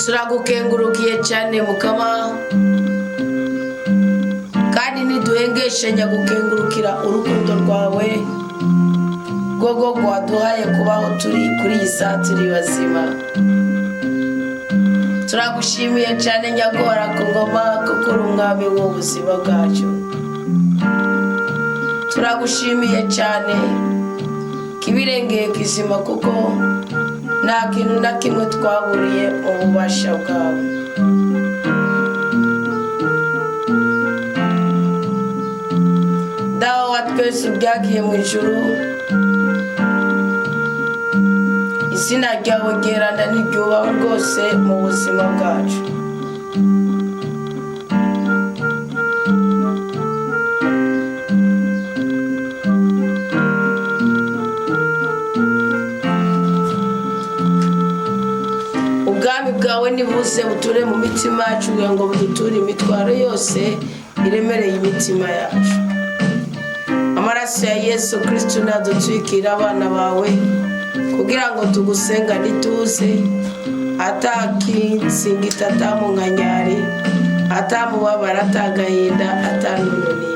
Turagukengurukiye cyane Mukama, kandi ntiduhengeshanya gukengurukira urukundo rwawe rwogo rwaduhaye kubaho turi kuri iyi saa turi bazima. Turagushimiye cyane nyagora ku ngoma, kuko uri umwami w'ubuzima bwacu. Turagushimiye cyane kibirengeye kizima, kuko nta kintu na kimwe twaburiye mu bubasha bwawe. Dawe wa twese ubyagiye mu ijuru, izina ryawe ryeranda ntiryubahwe rwose mu buzima bwacu. Ubwami bwawe nibuze buture mu mitima yacu, kugira ngo buduture imitwaro yose iremereye imitima yacu. Amaraso ya Yesu Kristo nadutwikira abana bawe, kugira ngo tugusenga ntituze atakinsingita, atamunkanyari, atamubabara, atagahinda, atanununimba.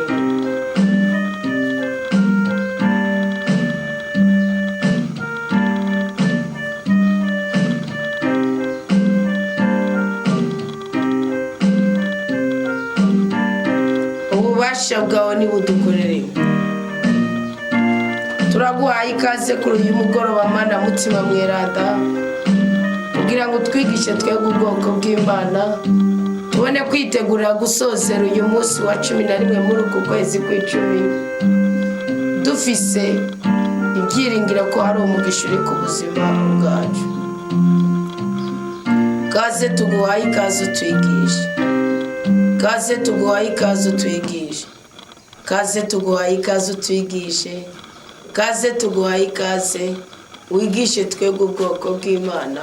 Ububasha bwawe nibudukorere. Turaguhaye ikaze kuri uyu mugoroba, Mana Mutima Mweranda, kugira ngo utwigishe twebwe ubwoko bw'Imana, tubone kwitegurira gusozera uyu munsi wa 11 muri uku kwezi kw'icumi, dufise ibyiringiro ko hari umugisha uri ku buzima bwacu. Kaze tuguhaye ikaze utwigishe, kaze tuguhaye ikaze utwigishe, kaze tuguhaye ikaze utwigishe, kaze tuguhaye ikaze wigishe twebwe ubwoko bw'Imana,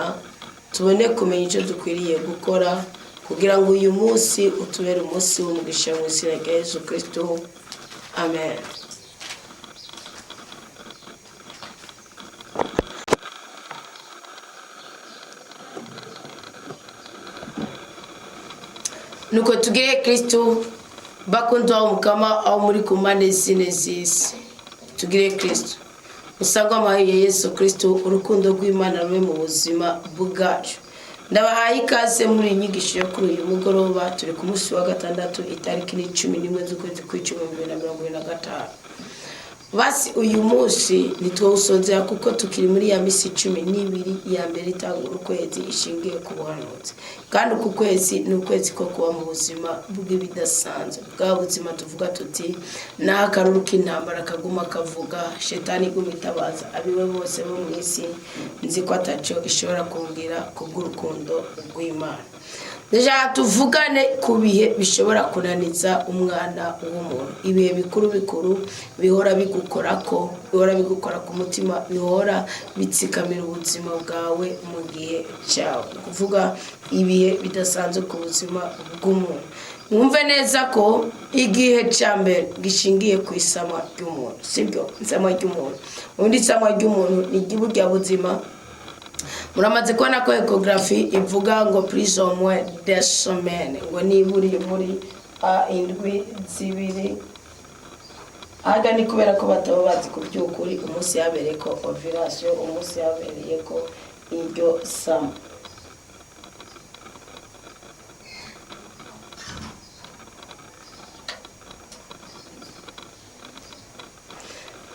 tubone kumenya icyo dukwiriye gukora kugira ngo uyu munsi utubere umunsi w'umugisha, mu izina rya Yesu Kristo, amen. Nuko tugire Kristo, bakundwa Mukama, aho muri ku mpande zine z'isi. Tugire Kristo, musangwa amahoro ya Yesu Kristo, urukundo rw'Imana rube mu buzima bwacu. Ndabahaye ikaze muri iyi nyigisho yo kuri uyu mugoroba. Turi ku munsi wa gatandatu, itariki ni 11 z'ukwezi kw'icumi, 2025. Basi uyu munsi ntitwawusozera, kuko tukiri muri ya misi 12 ya mbere itangura ukwezi ishingiye ku buhanuzi. Kandi uku kwezi ni ukwezi ko kuba mu buzima bw'ibidasanzwe, bwa buzima tuvuga tuti naho akaruru k'intambara kaguma kavuga, shetani iguma itabaza abiwe bose bo mu isi, nzi ko ataco ishobora kumbwira kubw'urukundo rw'Imana. Ndashaka tuvugane ku bihe bishobora kunaniza umwana w'umuntu, ibihe bikuru bikuru bihora bigukora ko bihora bigukora ku mutima, bihora bitsikamira ubuzima bwawe mu gihe cyawe. Ni ukuvuga ibihe bidasanzwe ku buzima bw'umuntu. Mwumve neza ko igihe cya mbere gishingiye ku isamwa ry'umuntu, sibyo? Isamwa ry'umuntu, ubundi isamwa ry'umuntu ni burya buzima. Muramaze kubona ko échographie ivuga ngo plus ou moins 2 semaines, ngo niba uri muri indwi 2. Aha ni kubera ko bataba bazi ku by'ukuri umunsi yabereye ko ovulation, umunsi yabereye ko iryo sama.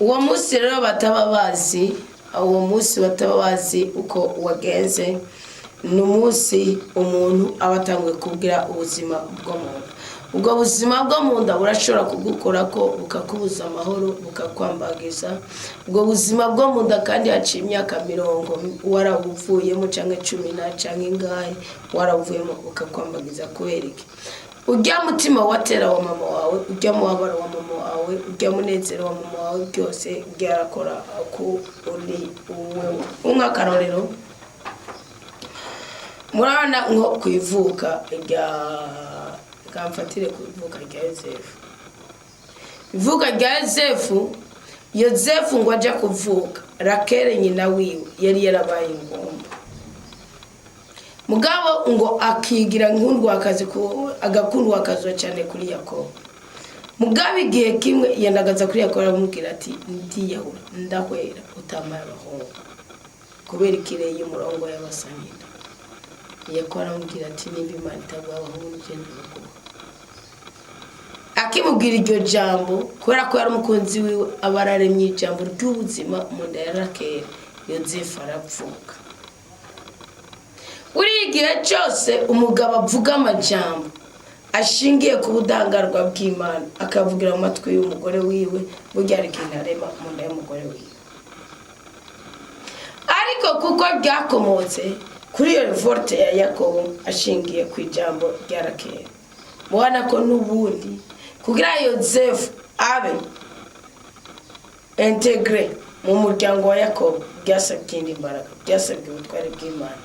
Uwo munsi rero bataba bazi, uwo munsi bataba bazi uko wagenze, ni umunsi umuntu aba atanguye kubwira ubuzima bwo mu nda. Ubwo buzima bwo mu nda burashobora kugukora ko bukakubuza amahoro, bukakwambagiza. Ubwo buzima bwo mu nda kandi haciye imyaka 30 warabuvuyemo, cyangwa cumi na cyangwa ingahe waravuyemo, bukakwambagiza. Kubera iki? Ujya mutima watera wa mama wawe, ujya mubabaro wa mama wawe, ujya munezero wa mama wawe, byose byarakora ku uri wewe. Nk'akarorero, murabona nko ku ivuka rya, kamfatire ku ivuka rya Yosefu. Ivuka rya Yosefu, Yosefu ngo ajya kuvuka, Rakele nyina wiwe yari yarabaye ingumba. Mugabo ngo akigira nk'undwakazi, agakundwakazwa cyane kuri Yakobo. Mugabo igihe kimwe yandagaza kuri Yakobo, aramubwira ati: "Ndiyahura, ndahwera utamaye abahungu kubera ikireye y'umurongo y'abasanida." Yakobo aramubwira ati: "Nimba Imana itaguha abahungu, nigenda baguha." Akimubwira iryo jambo, kubera ko yari umukunzi wiwe, aba araremye ijambo ry'ubuzima mu nda ya Rakeli. Yozefu arapfuka. Buriya igihe cyose umugabo avuga amajambo ashingiye ku budangarwa bw'Imana, akavugira mu matwi y'umugore wiwe, burya hari ikintu arema mu nda y'umugore wiwe. Ariko kuko byakomotse kuri iyo révolte ya Yakobo ashingiye ku ijambo rya Rakeli, mubona ko n'ubundi kugira Yozefu abe intégré mu muryango wa Yakobo byasabye indi mbaraga, byasabye ubutware bw'Imana.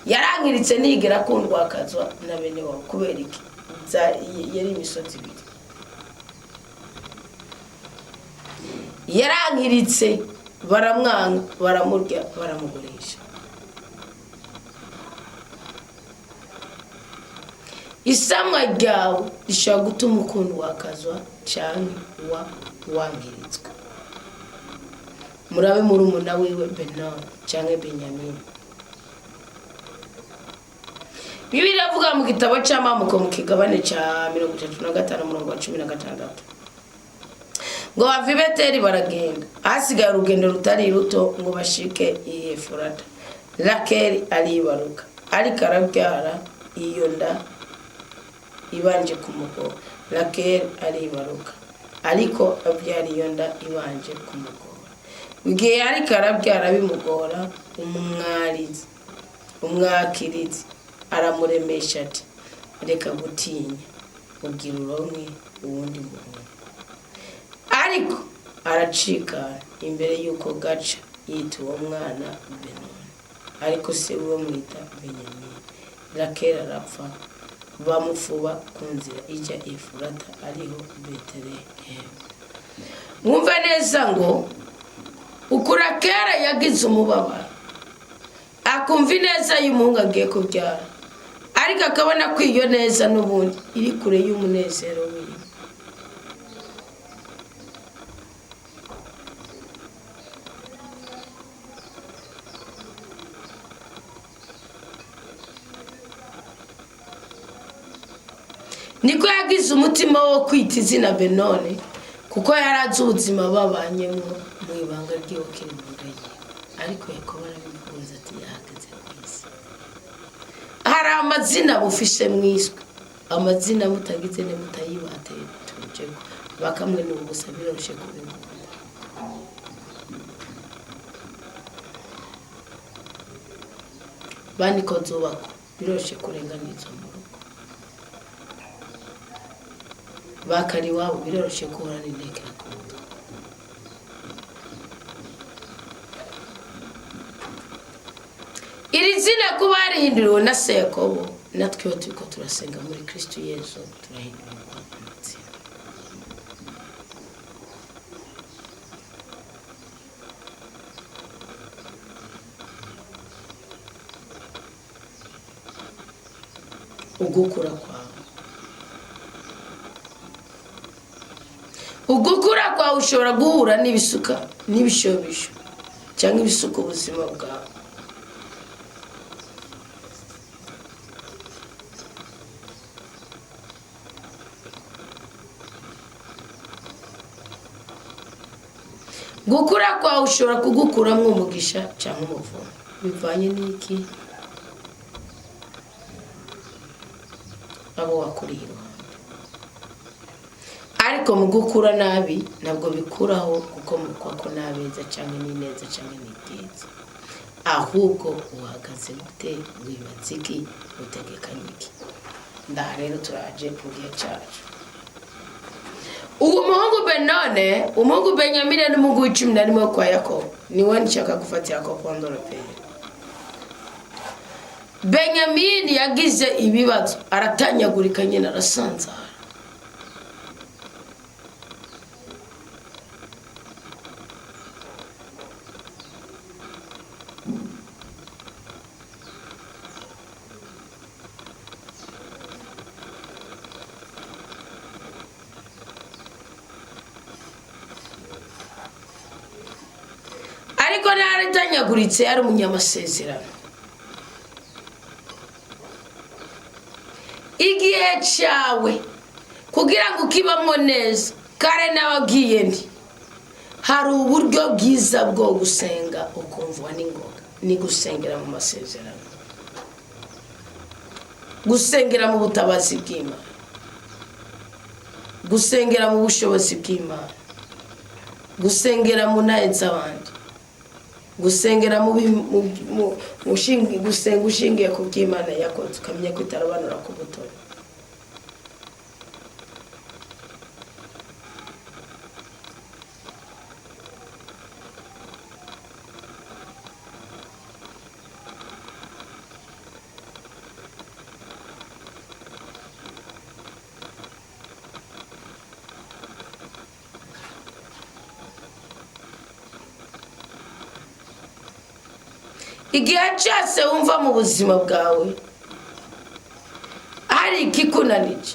Yarangiritse, nigera akundwakazwa na bene wabo. Kubera iki? Yari imisozi ibiri. Yarangiritse, baramwanga, baramurya, baramugurisha. Isamwa ryawe rishobora gutuma ukundwakazwa cyane wa wangiritswe. Murabe murumuna wiwe Benoni cyangwa Benyamini. Bibiliya iravuga mu gitabo cy'Amamuko, mu kigabane cya 35, umurongo wa 16, ngo bava i Beteli baragenda, hasigaye urugendo rutari ruto ngo bashike i Efurata, Rakeli aribaruka, ariko arabyara iyo nda ibanje kumugora. Rakeli aribaruka, ariko abyara iyo nda ibanje kumugora. Igihe ariko arabyara bimugora, umwarizi, umwakirizi aramuremesha ati: "Reka gutinya, ugira uronke uwundi muhungu." Ariko aracikana imbere y'uko gaca, yita uwo mwana Benoni, ariko se we mwita Benyamini. Rakeli arapfa, bamufuba ku nzira ijya Efurata, ariho Betelehemu. Mwumve neza ngo uku Rakeli yagize umubabaro, akumva ineza y'umuhungu agiye kubyara, ariko akabona ko iyo neza n'ubundi iri kure y'umunezero wiwe. Niko yagize umutima wo kwita izina Benone, kuko yari azi ubuzima babanyemo mu ibanga ry'iwe kiri mu nda yiwe. Ariko Yakobo arabimukunze ati: "Yahagaze ku isi." Hari amazina bufishe mwiswe, amazina mutagize ne mutayibateye tujeko bakamwe n'ubusa, biroroshye kubigunda. Bandiko zubakwa, biroroshye kurenganizwa mu rugo. Bakari iwabo, biroroshye guhorana intekera ku mutwe. Iri zina kuba yarihinduriwe na se Yakobo, natwe iyo turiko turasenga muri Kristo Yesu turahindurirwa amazina. Ugukura kwawe, ugukura kwawe ushobora guhura n'ibisuka n'ibishobisho cyangwa ibisuka ubuzima bwawe. Gukura kwawe ushobora kugukuramo umugisha cyangwa umuvumo, bivanye n'iki? Abo wakuriye iruhande. Ariko mu gukura nabi ntabwo bikuraho gukomokwa ko n'abeza cyangwa n'ineza cyangwa n'ibyiza, ahubwo uhagaze gute, wibatse iki, utegekanye iki? Ndaha rero turaje mu gihe cyacu. Uwo muhungu Benone, umuhungu Benyamini n'umuhungu w'11 kwa Yakobo, niwe nshaka gufatira ko pondoro pere. Benyamini yagize ibibazo, aratanyagurika nyine, arasanzara. yatanyaguritse, yari umunyamasezerano. Igihe cyawe kugira ngo ukibamo neza, kare n'ababwiye ndi hari uburyo bwiza bwo gusenga ukumvwa n'ingoga, ni gusengera mu masezerano, gusengera mu butabazi bw'Imana, gusengera mu bushobozi bw'Imana, gusengera mu ntahe z'abandi, gusengera mu gusenga ushingiye ku by'Imana yakoze, ukamenya ko itarobanura ku butoni. Igihe cyose wumva mu buzima bwawe hari ikikunanije,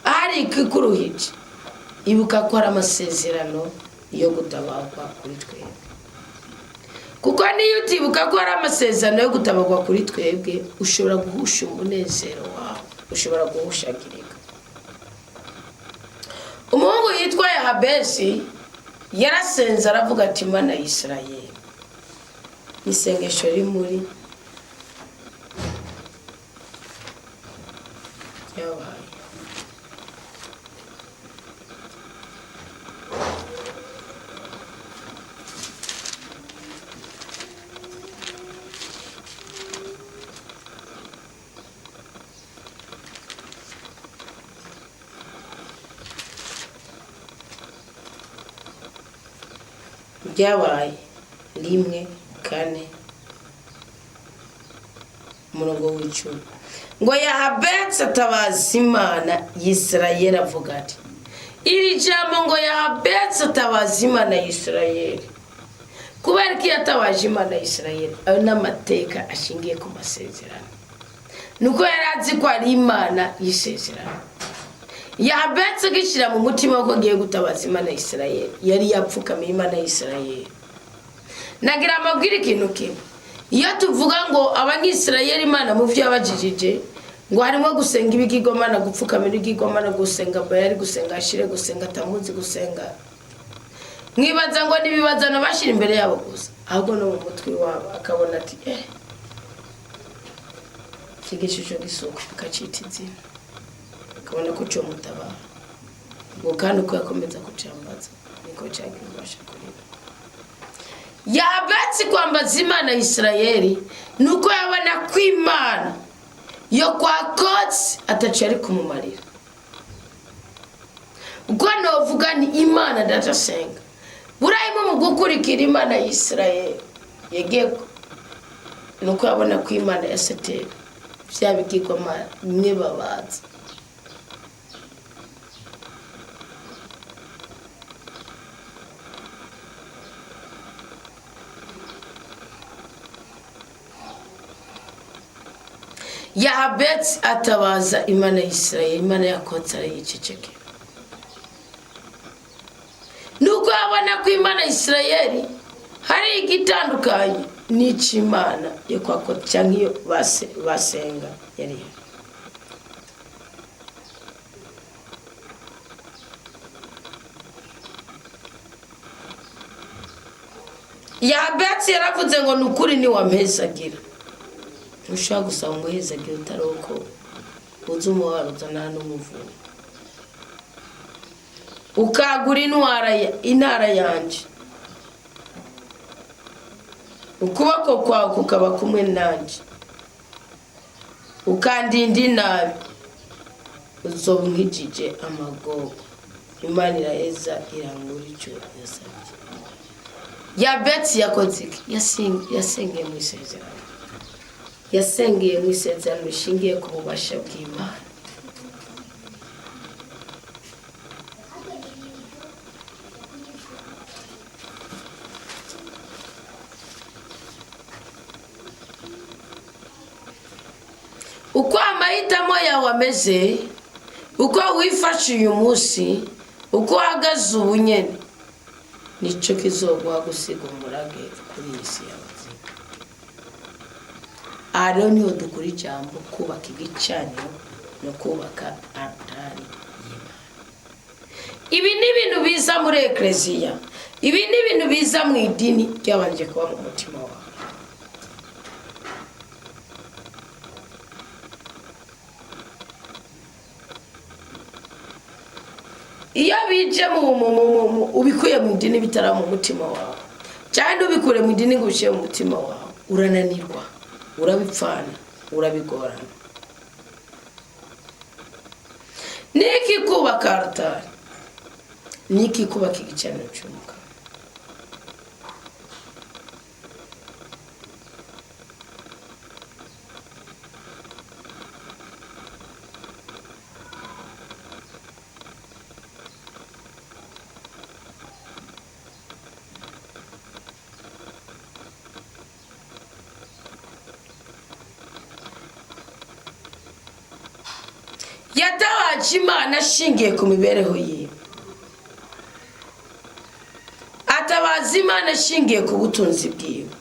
hari ikikuruhije, ibuka ko ari amasezerano yo gutabarwa kuri twebwe. Kuko niyo utibuka ko ari amasezerano yo gutabarwa kuri twebwe, ushobora guhusha umunezero wawe, ushobora guhushagirika. Umuhungu yitwa Yahabesi yarasenze aravuga ati: Mana ya Isirayeli. Isengesho riri muri Byabaye, Byabaye 1:4, umurongo w'10, ngo: Yahabetsi atabaza Imana y'Isirayeli avuga ati, iri jambo ngo Yahabetsi atabaza Imana y'Isirayeli. Kubera ko iyo atabaje Imana y'Isirayeli, ayo ni amateka ashingiye ku masezerano, nuko yari azi ko ari Imana y'isezerano. Yahabetsi agishyira mu mutima ko agiye gutabaza Imana y'Isirayeli, yari yapfukamiye Imana y'Isirayeli. Nagira amabwire ikintu kimwe: iyo tuvuga ngo Abanyisirayeli, Imana mu byo yabajijije ngo harimo gusenga ibigirwamana, gupfukamira ibigirwamana, gusenga Bayali, gusenga Ashire, gusenga Tamuzi, gusenga, mwibaza ngo n'ibibazano bashyira imbere yabo gusa, ahubwo no mu mutwe wabo akabona ati: iki gishusho gisuka, akacita izina, akabona ko cyo mutabara. Ngo kandi uko yakomeza kucambaza niko cyagira ububasha kuri we. Yahabetsi kwambaza Imana ya Isirayeli nuko yabona ko Imana yo kwa Kotsi ataco yari kumumarira. Ubwo novuga ni Imana datasenga burayimo mu gukurikira Imana ya Isirayeli yagiye, nuko yabona ko Imana ya Seteri, bya bigirwamana bimwe babaza, Yahabetsi atabaza Imana ya Isirayeli, Imana ya Kotsi arayicecekera. Nuko yabona ko Imana ya Isirayeli hari igitandukanye n'ic'Imana yo kwa Kotsi cyangwa iyo basenga yari ihari. Yahabetsi yaravuze ngo: ni ukuri ntiwampezagira. Ntushobora gusaba umuhezagira utari uko uzi umubabaro uzana n'umuvumo, ukagura intara yanjye, ukuboko kwawe kukaba kumwe nanjye, ukandinda inabi, uzoba unkijije amagogo. Imana iraheza irangura icyo yasabye. Yabetsi yakoze iki? Yasengeye mu isezerano, yasengeye mu isezerano rishingiye ku bubasha bw'Imana. Uko amahitamo yawe ameze, uko wifashe uyu munsi, uko uhagaze ubu nyene, Nicyo kizoguha gusiga umurage kuri iyi si y'abazima. Aha rero niho dukura ijambo kubaka igicaniro no kubaka altari y'Imana. Ibi ni ibintu biza muri ekleziya, ibi ni ibintu biza mu idini ryabanje kuba mu mutima wawe. Iyo bije ubikuye mu idini bitara mu mutima wawe, cyangwa ubikure mu idini ngo ubishyire mu mutima wawe, urananirwa, urabipfana, urabigorana. Niki kubaka altari? Niki kubaka igicaniro cy'Umukama? Yatabaje Imana ashingiye ku mibereho yiwe, atabaza Imana ashingiye ku butunzi bwiwe,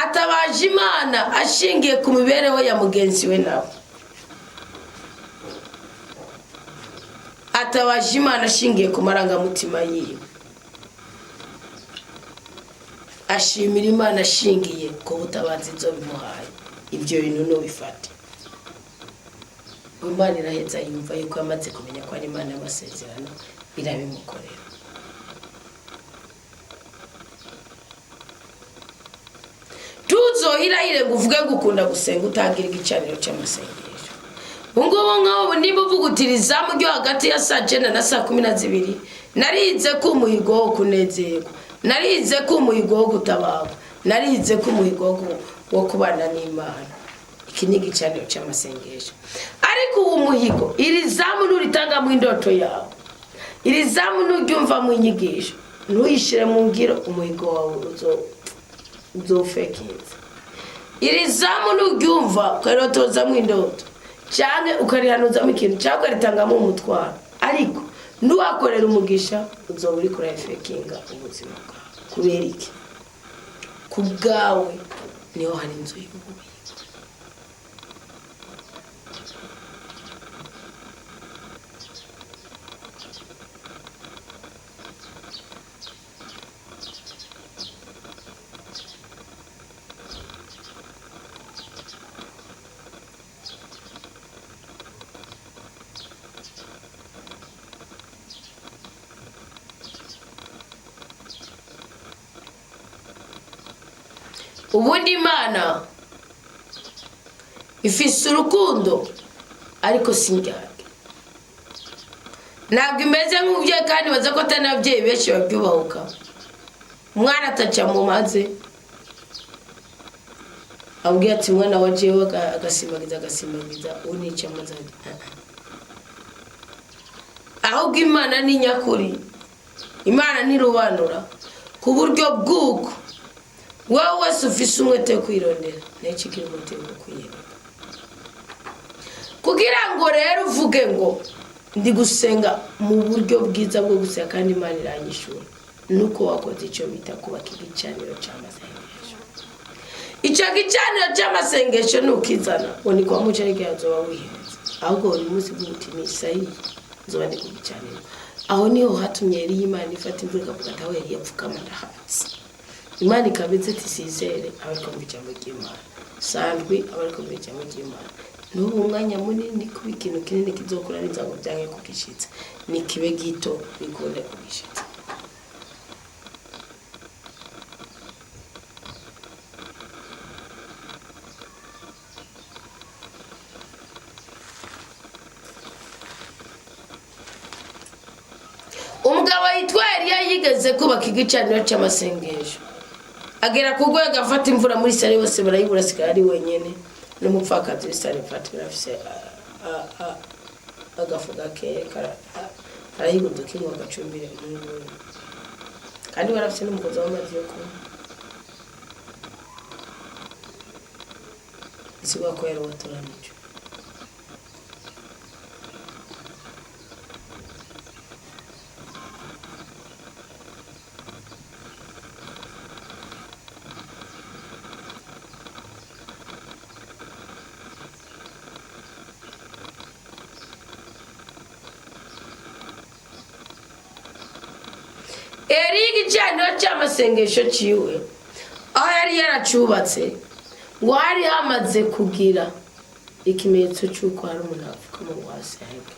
atabaje Imana ashingiye ku mibereho ya mugenzi we nawe, atabaje Imana ashingiye ku marangamutima yiwe, ashimira Imana ashingiye ku butabazi izo bimuhaye. Ibyo bintu nubifate. Imana iraheza yumva yuko yamaze kumenya ko ari Imana y'amasezerano, irabimukorera. Tuzohirahire ngo uvuge ngo ukunda gusenga utagira igicaniro cy'amasengesho. Ubungubu nk'ubu nimba uvuga uti iri zamu ryo hagati ya saa cyenda na saa kumi na zibiri, narize ko umuhigo wo kunezerwa, narize ko umuhigo wo gutabarwa, narize ko umuhigo wo kubana n'Imana. Iki ni igicaniro cy'amasengesho. Ariko uwo muhigo, iri zamu nuritanga mu ndoto yawe, iri zamu nuryumva mu nyigisho, ntuyishire mu ngiro, umuhigo wawe uzofekinza. Iri zamu nuryumva ukarirotoza mu ndoto, cyane ukarihanuzamo ikintu, cyangwa ukaritangamo umutwaro, ariko ntiwakorera umugisha, uzoba uriko urayifekinga ubuzima bwawe. Kubera iki? Ku bwawe niho hari inzu y'ububiko. Ubundi Imana ifise urukundo ariko si indyarya. Ntabwo imeze nk'umubyeyi, kandi baza ko atari n'ababyeyi benshi babyubahuka. Umwana ataca mu mazi, abwira ati mwana wa jewe, agasimbagiza, agasimbagiza, uwo nica amazi. Ahubwo Imana ni nyakuri, Imana ntirobanura ku buryo bw'uko wowe wese ufise umwete wo kwirondera, nayo ikigira umwete wo kwiyereka. Kugira ngo rero uvuge ngo ndi gusenga mu buryo bwiza bwo gusenga kandi Imana iranyishura, nuko wakoze icyo bita kubaka igicaniro cy'amasengesho. Icyo gicaniro cy'amasengesho nukizana ngo ni kwa muco ariko yazoba wihenze, ahubwo buri munsi uvuga uti ni isaha nzoba ndi ku gicaniro. Aho niho hatumye Eliya Imana ifata imvura ikavuga ati aho Eliya apfukama ndahatse. Imana ikabitse iti sizere abariko mu ijambo ry'Imana, sandwi abariko mu ijambo ry'Imana. N'ubu umwanya munini kuba ikintu kinini kizokura n'inzago byange kugishitsa, ni kibe gito bikunde kugishitsa. Umugabo yitwa Eliya yigeze kubaka igicaniro cy'amasengesho, agera ku rwego afata imvura muri sare bose barayibura, asigara ari wenyine n'umupfakazi w'isare. Mfata birafise agafu gakeya, arahiguduka ingo agacumbire umuhungu we, kandi barafise n'umugozi w'amazi yo kunywa. Isigwa ko yari watoranijwe. Igicaniro cy'amasengesho ciwe aho yari yaracubatse, ngo hari hamaze kugira ikimenyetso cy'uko hari umuntu apfukama ngo asenge.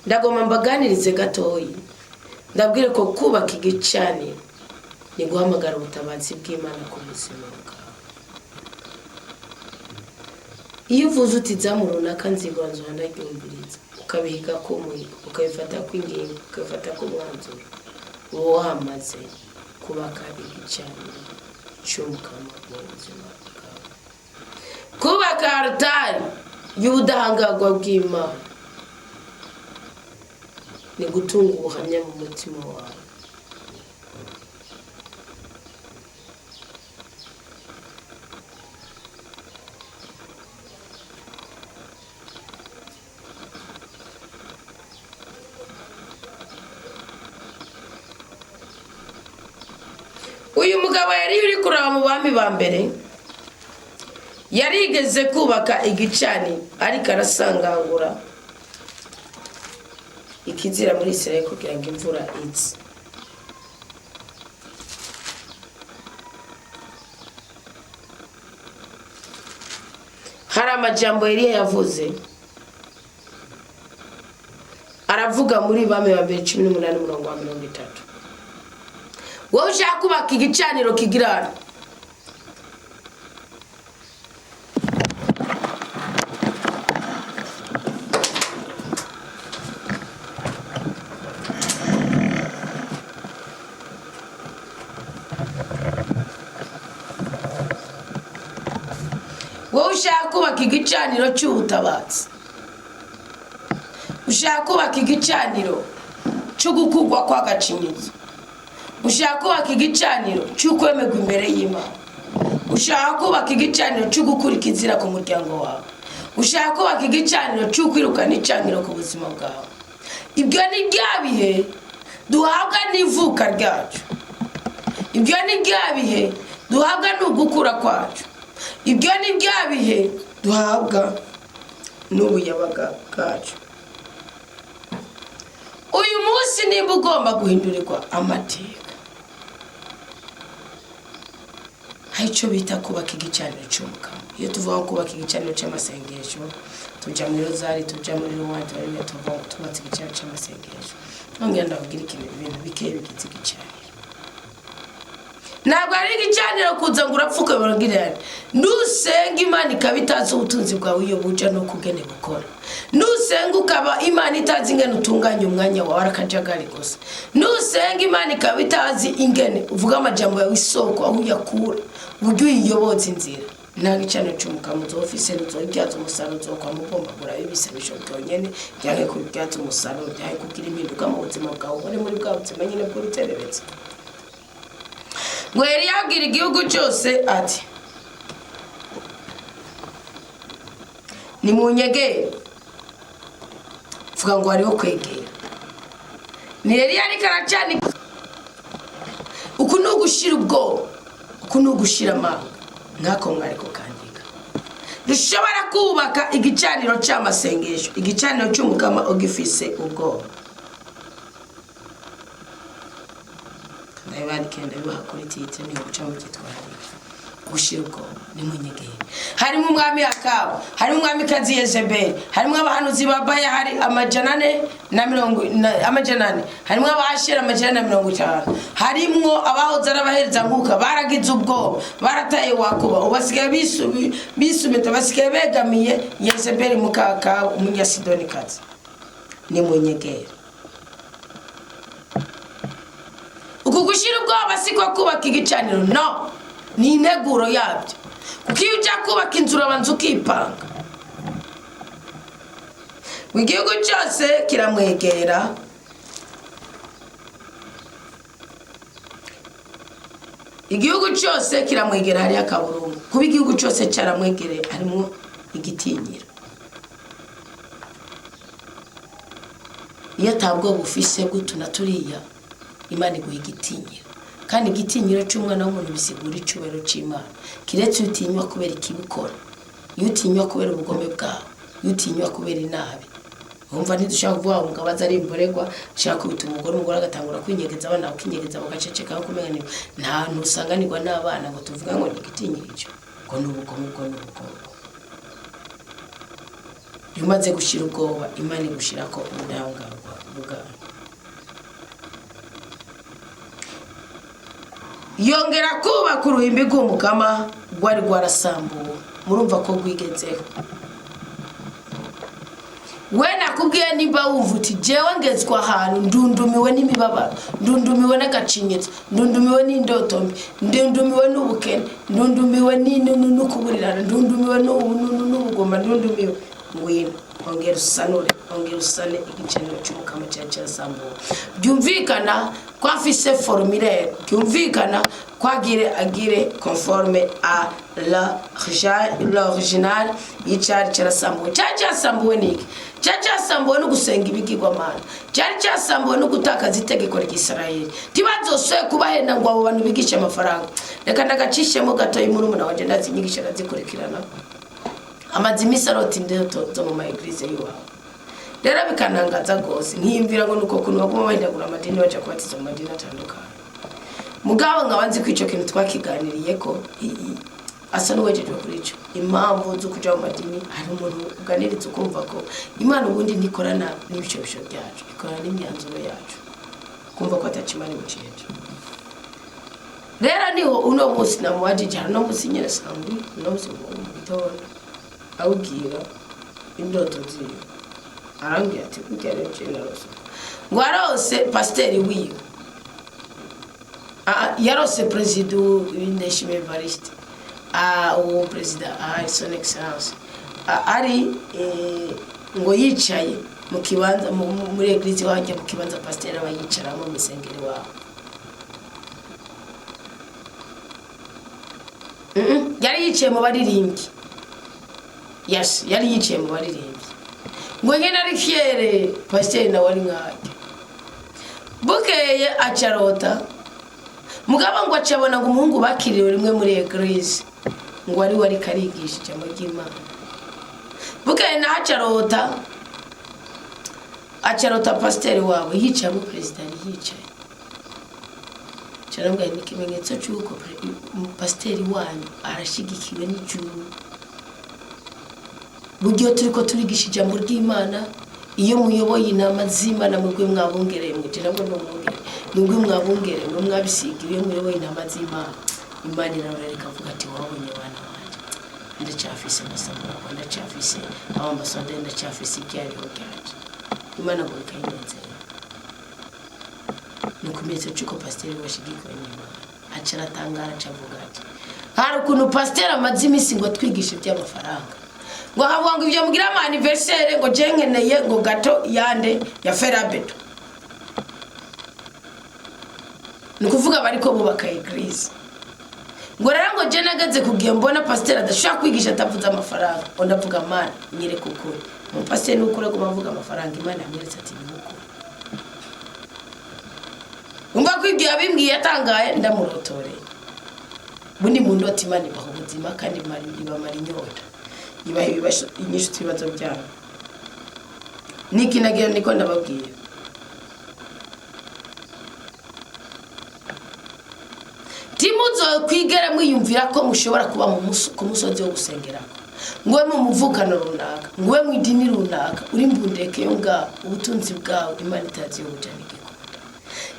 Ndagomba mbaganirize gatoyi, ndabwire ko kubaka igicaniro ni guhamagara ubutabazi bw'Imana ku buzima bwawe. Iyo uvuze uti izamu runaka nzigura nzoba ndaryumviriza, ukabihiga ko umuhigo, ukabifata kw'ingingo, ukabifata k'umwanzuro, uba wamaze kubaka igicaniro cy'Umukama mu buzima bwawe. Kubaka aritari y'ubudahangarwa bw'Imana ni gutunga ubuhamya mu mutima wawe. Uyu mugabo yari uri kuraba mu bami ba mbere, yarigeze kubaka igicaniro ariko arasangangura ikizira muri Israel kugira ngo imvura ize. Hari amajambo Eliya yavuze, aravuga muri Bami ba mbere 18 umurongo wa 30. Wowe ushaka kubaka igicaniro kigirana, wowe ushaka kubaka igicaniro cy'ubutabazi, ushaka kubaka igicaniro cyo gukugwa kw'agacinyizo, ushaka kubaka igicaniro cy'ukwemerwa imbere y'Imana, ushaka kubaka igicaniro cyo gukurika inzira ku muryango wawe, ushaka kubaka igicaniro cyo kwirukana icaniro ku buzima bwawe. Ibyo ni bya bihe duhabwa n'ivuka ryacu, ibyo ni bya bihe duhabwa n'ugukura kwacu, ibyo ni bya bihe duhabwa n'ubuyabaga bwacu. Uyu munsi nimba ugomba guhindurirwa amateka, hari icyo bita kubaka igicaniro cy'Umukama. Iyo tuvuga kubaka igicaniro cy'amasengesho, tujya muri rozari, tujya muri ruwani, turareba tuvuga ngo tubatse igicaniro cy'amasengesho. Nongera ndababwira ikintu, ibintu bikeya bigize igicaniro. Ntabwo ari igicaniro kuza ngo urapfuke baragirane. Nusenga Imana ikaba itazi ubutunzi bwawe iyo buja no kugene bukora. Nusenga ukaba Imana itazi ingene utunganya umwanya wawe, arakajagari gusa. Nusenga Imana ikaba itazi ingene uvuga amajambo yawe, isoko aho uyakura, uburyo uyiyoboza inzira. Nta gicaniro cy'Umukama uzofise, ntuzobyaza umusaruro, uzokwama ubombagura ibisabisho byonyene, byanke kubibyaza umusaruro, byanke kugira impinduka mu buzima bwawe, ubone muri bwa buzima nyine bw'urutereretse. Ngo Eliya abwira igihugu cyose ati nimunyegere. Vuga ngo hariho kwegera. Ni Eliya ariko aracana. Uku ni ugushira ubwoba, uku ni ugushira amanga, nk'ako mwariko kandika. Dushobora kubaka igicaniro cy'amasengesho, igicaniro cy'Umukama ugifise ubwoba. Ndabibandikira, ndabibaha kuri titre, niho guca mu byitwararika. Gushira ubwoba nimunyegere. Harimo umwami Akabu, harimo umwamikazi Yezebeli, harimo abahanuzi ba Baya, hari 400 na 400, harimo abashera 450, harimwo abahoze ari abaherezankuka, baragize ubwoba, barataye wakuba, ubu basigaye bisumita, basigaye begamiye Yezebeli muka Akabu umunyasidonikazi. Nimunyegere. Uku gushira ubwoba siko kubaka igicaniro, no, ni integuro yabyo. Kuko iyo ujya kubaka inzu urabanza ukipanga. Igihugu cyose kiramwegera, igihugu cyose kiramwegera, hariyo akaburungu. Kuba igihugu cyose cyaramwegereye harimo igitinyiro. Iyo atabwoba ufise bw'utu na turiya, Imana iguha igitinyiro. Kandi igitinyiro cy'umwana w'umuntu bisigura icyubahiro cy'Imana. Kiretse iyo utinywa kubera ikibikora, iyo utinywa kubera ubugome bwawe, iyo utinywa kubera inabi, Wumva ntidushaka kuvuga ngo umugabo aza ari imborerwa, ashaka kubita umugore, umugore agatangura kwinyegeza, abana bakinyegeza, bagaceceka, aho kumenya ni nta hantu usanganirwa n'abana ngo tuvuge ngo ni igitinyirico, ngo ni ubugome, ubwo ni ubugome. Iyo umaze gushyira ubwoba, Imana igushyirako ubudahangarwa bwawe. Yongera kubaka uruhimbi rw'umukama rwari rwarasambuwe. Murumva ko rwigezeho. We nakubwiye, nimba wumva uti jewe ngezwa ahantu ndundumiwe n'imibabaro, ndundumiwe n'agacinyitso, ndundumiwe n'indoto mbi, ndundumiwe n'ubukene, ndundumiwe n'ukuburirana, ndundumiwe n'ubugoma, ndundumiwe, ngwino ongera usanure, ongera usane igicaniro cy'umukama cyari cyasambuwe. Byumvikana ko afise formulaire, byumvikana ko agire agire conforme à l'original y'icari cyarasambuwe. Cyari cyasambuwe niki? Cyari cyasambuwe no gusenga ibigirwamana, cyari cyasambuwe no gutakaza itegeko ry'Isirayeli. Ntibazosoye kubahenda ngo abo bantu bigishe amafaranga. Reka ndagacishemo gatoya. Murumuna wanje, ndazi inyigisho arazikurikirana, amaze iminsi arota indoto zo mu ma église y'iwabo. Rero bikantangaza rwose, nkiyumvira ngo nuko kuntu baguma bahindagura amadini, baja kubatiza mu madini atandukanye. Mugabo nkaba nzi ko ico kintu twakiganiriye ko asa n'uwejejwe kuri ico, impamvu zo kuja mu madini. Hari umuntu uganiriza ukumva ko Imana ubundi ntikorana n'ibishobisho byacu, ikorana n'imyanzuro yacu, kumva ko ataca Imana imuciyejo. Rero niho uno munsi namubajije, hari uno munsi nyene samedi, uno munsi mu gitondo, awubwira indoto ziwe. Arambwira ati burya rero je narose ngo arose pasiteri wiwe. Ah, yarose perezida Ndayishimiye Evariste. Ah, uwo perezida ahari, son excellence. Ah, ari ngo yicaye mu kibanza muri église iwanjye, mu kibanza pasiteri aba yicaramo mu isengero iwabo. Yari yicaye mu baririmbyi. Yes, yari yicaye mu baririmbyi, ngo nyine ari fier, pasiteri nawe ari nkajya. Bukeye acarota mugabo ngo acabona ngo umuhungu bakiriwe rimwe muri église, ngo ari we ariko arigisha ijambo ry'Imana. Bukeye naho acarota pasiteri wabo yicaye aho perezida yari yicaye. Caramubwira, ni ikimenyetso cy'uko pasiteri wanyu arashyigikiwe n'ijuru. Buryo turi ko turigisha ijambo ry'Imana, iyo muyoboye inama z'Imana, mwebwe mwabungereye, mwe nabwo ni umwungere, mwebwe mwabungereye, mwe mwabisigiwe, iyo muyoboye intama z'Imana, Imana irarorera ikavuga ati wabonye abana banjye, ndacyafise amasabukwa, ndacyafise abambasaderi, ndacyafise ibyariho byanje. Imana ngo bikayinezera. Ni ikimenyetso cy'uko pasiteri washigikiwe n'Imana. Aca aratangara, aca avuga ati hari ukuntu pasiteri amaze iminsi ngo atwigishe iby'amafaranga, ngo akavuga ngo ibyo mugira ama anniversaire, ngo je nkeneye ngo gâteau yande ya fer à béton. Ni ukuvuga bariko bubaka église. Ngo rero ngo je nageze kugiye mbona pasiteri adashobora kwigisha atavuze amafaranga, ngo ndavuga Mana nyereka ukuri, umupasiteri ni ukuri aguma avuga amafaranga. Imana yamweretse ati ni ukuri. Umva ko ibyo yabimbwiye atangaye, ndamurotoreye. Bundi mu ndoto Imana ibaha ubuzima kandi ibamara inyota, ibaha inyishu z'ibibazo byabo. Niki nagira niko ndababwira, ntimuzokwigere mwiyumvira ko mushobora kuba ku musozi wo gusengerako, ngo ube mu muvukano runaka, ngo ube mu idini runaka, uri mbundeke yo ngaho, ubutunzi bwawe Imana itazi yo buja. Ntigikunda,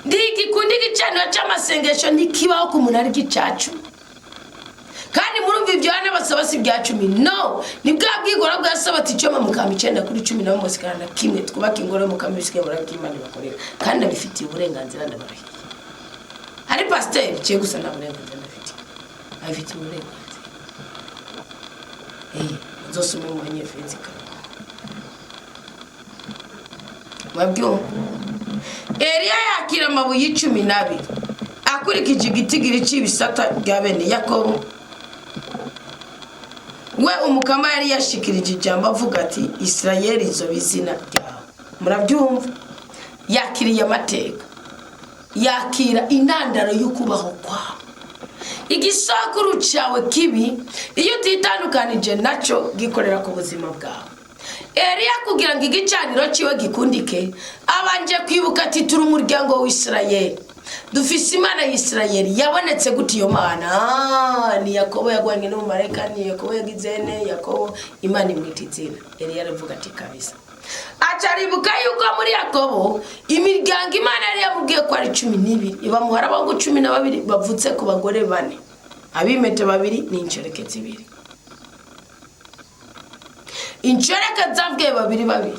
ntigikunda. Igicaniro c'amasengesho ntikibaho ku muntu ari gicacu. Kandi murumva ibyo hano basaba si ibya cumi, no ni bwa bwigora bwasaba ati icyo mukama 9 kuri 10, nabo musigarana kimwe, twubake ingoro y'umukama, ibisigaye muraby'Imana bakorera. Kandi abifitiye uburenganzira, ndabarahiye. Hari pasiteri ciye gusa nta burenganzira ndafitiye, abifitiye uburenganzira. Uzosome mu Banyefezi kane, mwabyumva. Eliya yakira amabuye 12 akurikije igitigiri c'ibisata bya bene Yakobo. We umukama yari yashikirije ijambo avuga ati Isirayeli izoba izina ryawe. Murabyumva, yakiriye amateka, yakira intandaro y'ukubaho kwawe. Igisakuru cyawe kibi, iyo utitandukanije nacyo, gikorera ku buzima bwawe. Eliya kugira ngo igicaniro ciwe gikundike, abanje kwibuka ati turi umuryango w'Isirayeli, dufise Imana y'Isirayeli. Yabonetse gute iyo Mana? Ni Yakobo yagwanye n'umumarayika, ni Yakobo yagize ne Yakobo, Imana imwita izina. Eliya aravuga ati kabisa. Acaribuka yuko muri Yakobo imiryango Imana yari yamubwiye ko ari 12, ibamuhara abahungu 12 bavutse ku bagore bane, abimete babiri n'inshoreke zibiri. Inshoreke zabwiye babiri babiri,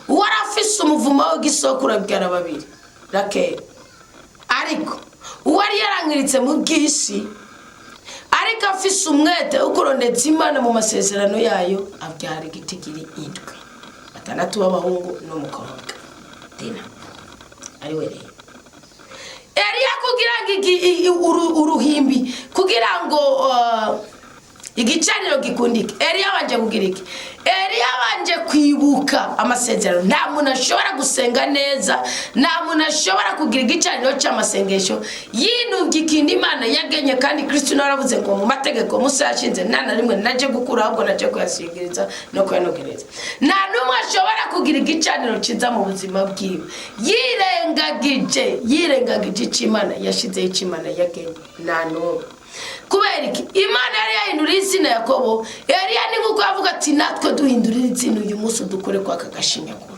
uwari afise umuvumo w'igisokuru abyara babiri, Rakeli. Ariko uwari yarangiritse mu bw'isi ariko afise umwete wo kurondeza Imana mu masezerano yayo, abyara igitigiri indwi, batandatu b'abahungu n'umukobwa Dina, ariwe rero Eliya. Kugira ngo uruhimbi, kugira ngo igicaniro gikundike, Eliya abanje kugira iki? Eliya abanje kwibuka amasezerano. Nta muntu ashobora gusenga neza, nta muntu ashobora kugira igicaniro cy'amasengesho yinubye ikindi Imana yagenye. Kandi Kristo nawe aravuze ngo mu mategeko Musa yashinze nta na rimwe naje gukura, ahubwo naje kuyasingiriza no kuyanogereza. Nta n'umwe ashobora kugira igicaniro cyiza mu buzima bwiwe yirengagije icyo Imana yashizeho, icyo Imana yagenye. Nta n'umwe. Kubera iki? Imana yari yahinduriye izina Yakobo. Eliya ni nk'uko yavuga ati natwe duhindurire izina uyu munsi, dukore kwa aka gashinyaguro.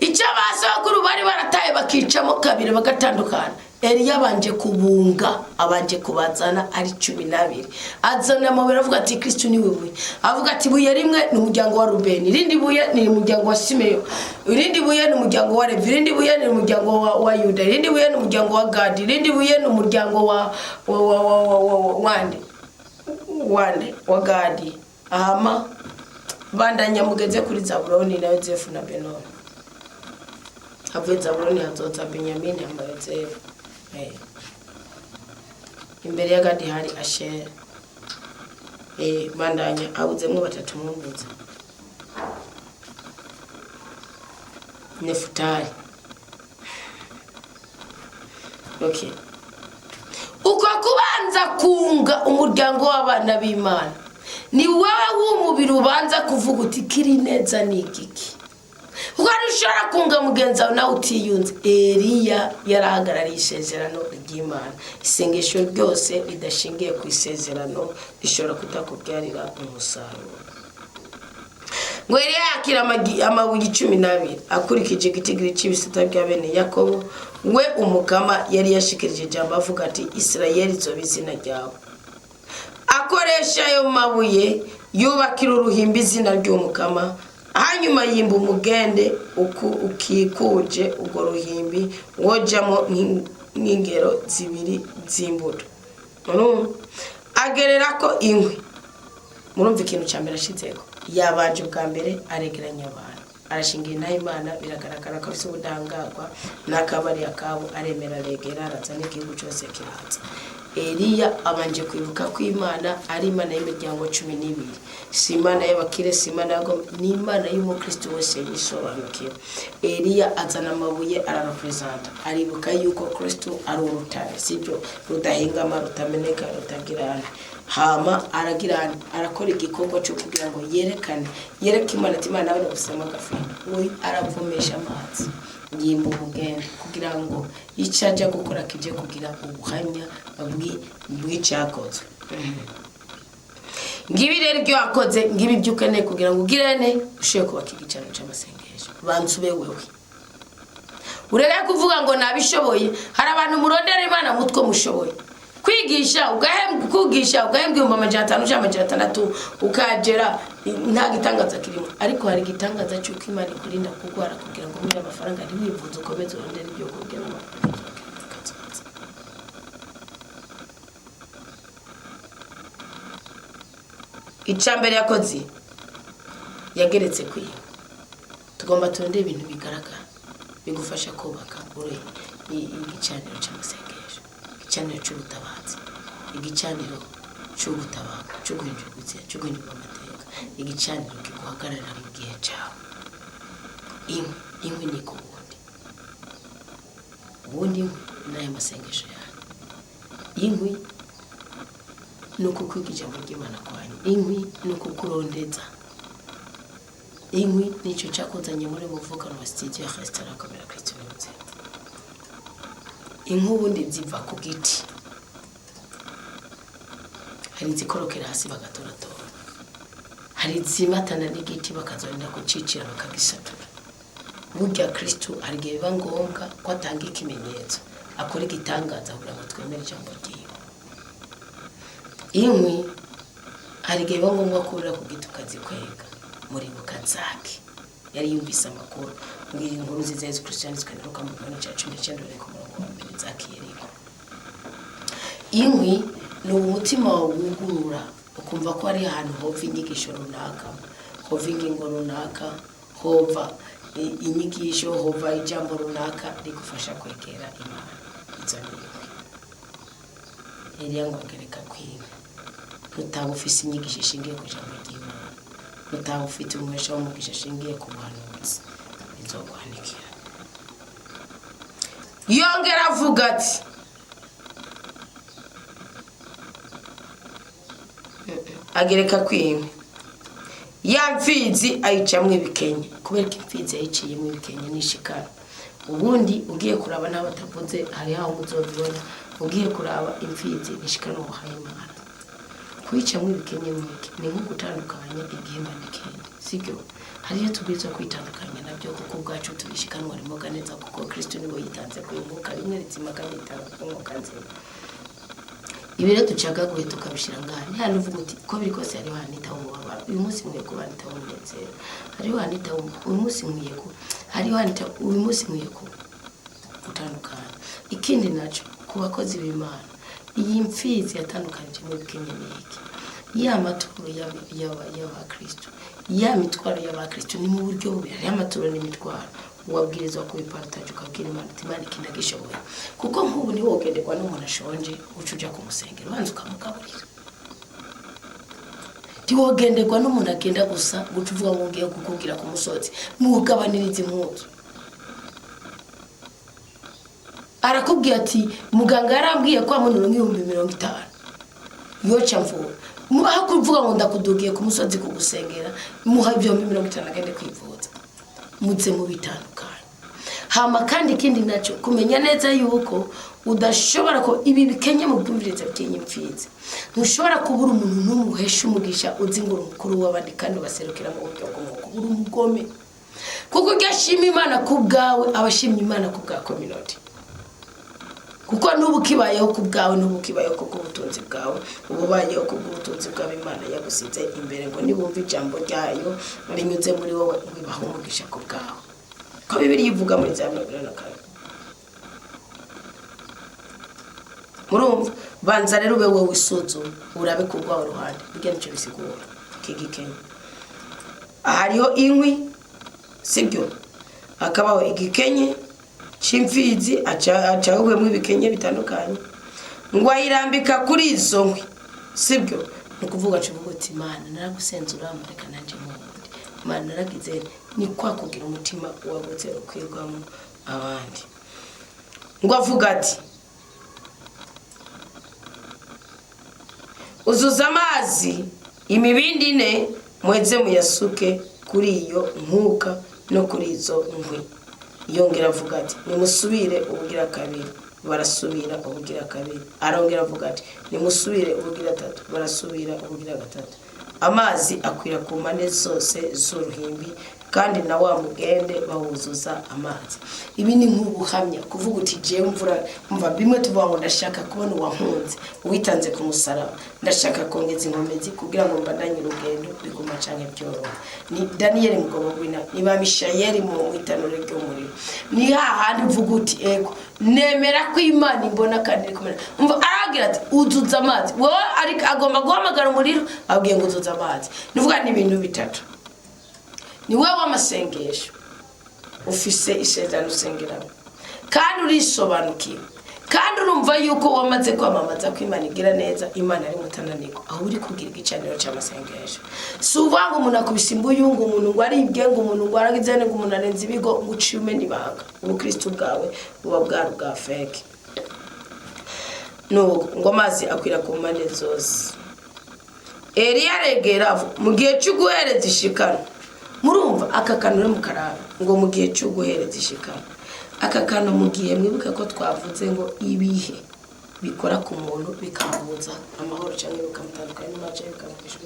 Icyo abasokuru bari barataye bakicamo kabiri bagatandukana, Eliya abanje kubunga, abanje kubazana ari 12. Azana amabuye, aravuga ati Kristo niwe buye. Avuga ati ibuye rimwe ni umuryango wa Rubeni, irindi buye ni umuryango wa Simeyo, irindi buye ni umuryango wa Levi, irindi buye ni umuryango wa Yuda, irindi buye ni umuryango wa Gadi, irindi buye ni umuryango wa wande wande wa Gadi. Ahama bandanya mugeze kuri Zabuloni na Yozefu na Benoni. Havuye Zabuloni hazoza Benyamini, hama Yozefu. Imbere ya Gadi hari Asheri. Bandanya, abuzemwo batatu mumbuze. Nefutali. Okay. Uko kubanza kunga umuryango w'abana b'Imana, ni wowe w'umubiri ubanza kuvuga uti kiri neza ni igiki, kuko ntushobora kunga mugenzi wawe nawe utiyunze. Eliya yarahagarariye isezerano ry'Imana. Isengesho ryose ridashingiye ku isezerano rishobora kutakubyarira umusaruro. Ngo Eliya yakira amabuye 12 akurikije igitigiri cy'ibisata bya bene Yakobo, we umukama yari yashikirije ijambo avuga ati Isirayeli izoba izina ryawe. Akoresha ayo mabuye yubakira uruhimbi izina ry'umukama, hanyuma yimba umugende ukikuje urwo ruhimbi wojamo nk'ingero zibiri z'imbuto. Urumva? Agererako inkwi. Murumva ikintu cya mbere ashizeko, yabanje ubwa mbere aregeranya abantu, arashingira inaha Imana, biragaragara ko afise ubudahangarwa n'akabari akabo, aremera aregera, araza n'igihugu cyose kiraza. Eliya abanje kwibuka ko Imana ari Imana y'imiryango 12, si Imana y'abakire, si Imana y'abagome, ni Imana y'umukristo wese yisobanukiwe. Eliya azana amabuye ararepresenta, aribuka yuko Kristo ari urutare, sibyo, rudahengama, rutameneka, rutagirana. Hama aragirana, arakora igikorwa cyo kugira ngo yerekane, yereke Imana ati Imana nawe ndagusema agafu. We aravomesha amazi, yimba ubugende kugira ngo icyo ajya gukora kije kugira ubuhamya bw'icyakozwe. Ngibi rero ibyo wakoze, ngibi ibyo ukeneye kugira ngo ugirane ushobore kubaka igicaniro cy'amasengesho. Banza ube wewe, ureke kuvuga ngo nabishoboye. Hari abantu murondera Imana mutwe mushoboye kwigisha, ugahembwa, kwigisha ugahembwa 500,000 cyangwa 600, ukagera nta gitangaza kirimo. Ariko hari igitangaza cy'uko Imana ikurinda kurwara kugira ngo ubone amafaranga, ntiwivuze, ukomeze urondere ibyo kurya n'amafaranga. Icya mbere yakoze, yageretse kwiba. Tugomba turondere ibintu bigaragara bigufasha kubaka igicaniro cy'amasengesho, igicaniro cy'ubutabazi, igicaniro cy'ugutabara, cyo guhindura ubuzima, cyo guhindura amateka, igicaniro kiguhagarara mu gihe cyawe. Inkwi, inkwi ni ku wundi, ubundi inkwi ni aya masengesho yawe. Inkwi Ni uku kwiga ijambo ry'Imana kwanyu. Inkwi ni ukukurondeza. Inkwi nicyo cyakuzanye muri muvugano wa studio restaurant Komera Kristo Nziza. Inkwi ubundi ziva ku giti, hari izikorokera hasi bagatoratora, hari izimatana n'igiti bakazorinda kucicira bakagisatura. Burya Kristo hari igihe biba ngombwa ko atanga ikimenyetso, akora igitangaza kugira ngo twemere ijambo ryiwe. Inkwi hari igihe biba ngombwa ko urira ku giti ukazikwega. Muribuka Zaki yari yumvise amakuru ngo iyi nkuru nziza ya Yesu Kristo yanditswe na Luka mu kigabane cya 19 uhereye ku murongo wa 1, Zaki yeriko. Inkwi ni umutima wawe wugurura, ukumva ko hari ahantu hova inyigisho runaka, hova ingingo runaka, hova inyigisho, hova ijambo runaka rigufasha kwegera Imana. Izo ni inkwi. Eliya ngo agereka kwinkwi. Nutaba ufise inyigisho ishingiye ku ijambo ry'Imana, nutaba ufite umuhesha w'umugisha ashingiye ku buhanuzi, bizokwanikira. Yongera avuga ati agereka kwinkwi, ya mfizi ayicamwo ibikenye. Kubera ko imfizi yayiciyemo ibikenye n'ishikara. Ubundi ugiye kuraba n'aho batavuze, hari aho muzobibona. Ugiye kuraba imfizi n'ishikara uhaye Imana, kuyicamwo ibikenye mwiki ni nko gutandukanya igihimba n'ikindi, sibyo? Hari iyo tubwirizwa kwitandukanya nabyo, kuko ubwacu tubishikanwa rimoga neza, kuko Kristo niwe yitanze ku mwuka rimwe rizima kandi yitanga ku mwuka nzima. Ibi rero ducagaguye tukabishyira ngaha, ni hano uvuga uti uko biri kose hariho hanitaho umubabaro, uyu munsi nkwiye kuba hanitaho umunezero, hariho hanitaho uyu munsi nkwiye ku, hariho hanitaho uyu munsi nkwiye ku gutandukana. Ikindi nacyo ku bakozi b'Imana, iyi mfizi yatandukanije n'ibikenye ni iki? Ya maturo y'abakristo, ya mitwaro y'abakristo ni mu buryo bubiri. Hariho amaturo n'imitwaro. Wabwirizwa kubipartaje, ukabwira Imana uti Imana iki ndagishoboye. Kuko nk'ubu niwo wogenderwa n'umuntu ashonje, uca uja kumusengera ubanza ukamugaburira. Ntiwogenderwa n'umuntu agenda gusa guca uvuga ngo ngiye kukubwira ku musozi mugabaniriza impuzu. Arakubwira ati muganga yarambwiye ko amunura nk'ibihumbi 50 yoca mvura. Aho kuvuga ngo ndakudugiye ku musozi kugusengera, muha 50,000 agende kwivuza. Muze mubitandukanye. Hama kandi ikindi nacyo, kumenya neza yuko udashobora ko ibi bikenye mu bwumviriza by'iyi mfizi, ntushobora kubura umuntu n'umuhesha umugisha uzi ngo uri umukuru w'abandi kandi ubaserukira mu buryo bw'umwuka, uri umugome. Kuko ujya ashima Imana ku bwawe, aba ashimye Imana ku bwa community. Kuko n'ubu ukibayeho ku bwawe, n'ubu ukibayeho ku bw'ubutunzi bwawe, uba ubayeho ku bw'ubutunzi bwawe Imana yagusize imbere, ngo nibumva ijambo ryayo rinyuze muri wowe ngo ibahe umugisha ku bwawe. Ko Bibiliya ivuga muri za 42. Murumva, banza rero ube wowe wisuzuma, urabe ku rwawe ruhande. Burya nicyo bisigura iki gikenye. Hariho inkwi, sibyo? Hakabaho igikenye c'imfizi acaguyemo ibikenye bitandukanye, ngo ayirambika kuri izo nkwi, sibyo? Ni ukuvuga aca uvuga uti Imana naragusenze urampa, reka nanje nkundi. Imana naragize, ni kwa kugira umutima wagutse ukwirwamo abandi. Ngo avuga ati uzuza amazi imibindi ine, muheze muyasuke kuri iyo nkuka no kuri izo nkwi. Yongera avuga ati nimusubire ubugira kabiri, barasubira ubugira kabiri. Arongera avuga ati nimusubire ubugira gatatu, barasubira ubugira gatatu. Amazi akwira ku mpande zose z'uruhimbi, kandi na wa mugende bawuzuza amazi. Ibi ni nk'ubuhamya, kuvuga uti jewe mvura mva bimwe tuvuga ngo ndashaka kubona uwankunze uwitanze ku musaraba, ndashaka kongeza inkomezi kugira ngo mbandanye urugendo biguma canke byoroha. Ni Daniyeli mugabo w'ina, ni ba Mishayeli mu itanura ry'umuriro. Ni hahandi uvuga uti ego nemera ko Imana imbona kandi iri kumwe. Umva aragira ati uzuza amazi, wowe ariko agomba guhamagara umuriro, abwiye ngo uzuza amazi. Nuvuga ni ibintu bitatu. Ni wowe w'amasengesho ufise isezerano usengeramo, kandi urisobanukiwe, kandi urumva yuko wamaze kwamamaza ko Imana igira neza, Imana ari mutananirwa. Aho uri kugira igicaniro cy'amasengesho, si uvuga ngo umuntu akubise imbuyu, ngo umuntu ngo aribwe, ngo umuntu ngo aragize, ngo umuntu arenze ibigo, ngo uciye umena ibanga. Ubukristo bwawe buba bwari ubwa fake. Nuko ngo amazi akwira ku mpande zose. Eliya aregera mu gihe cyo guhereza ishikano. Murumva aka kantu rero mukaraba ngo mu gihe cyo guhereza ishikano. Aka kantu mu gihe mwibuke ko twavuze ngo ibihe bikora ku muntu bikamubuza amahoro cyangwa bikamutandukanya n'Imana cyangwa bikamuhisha.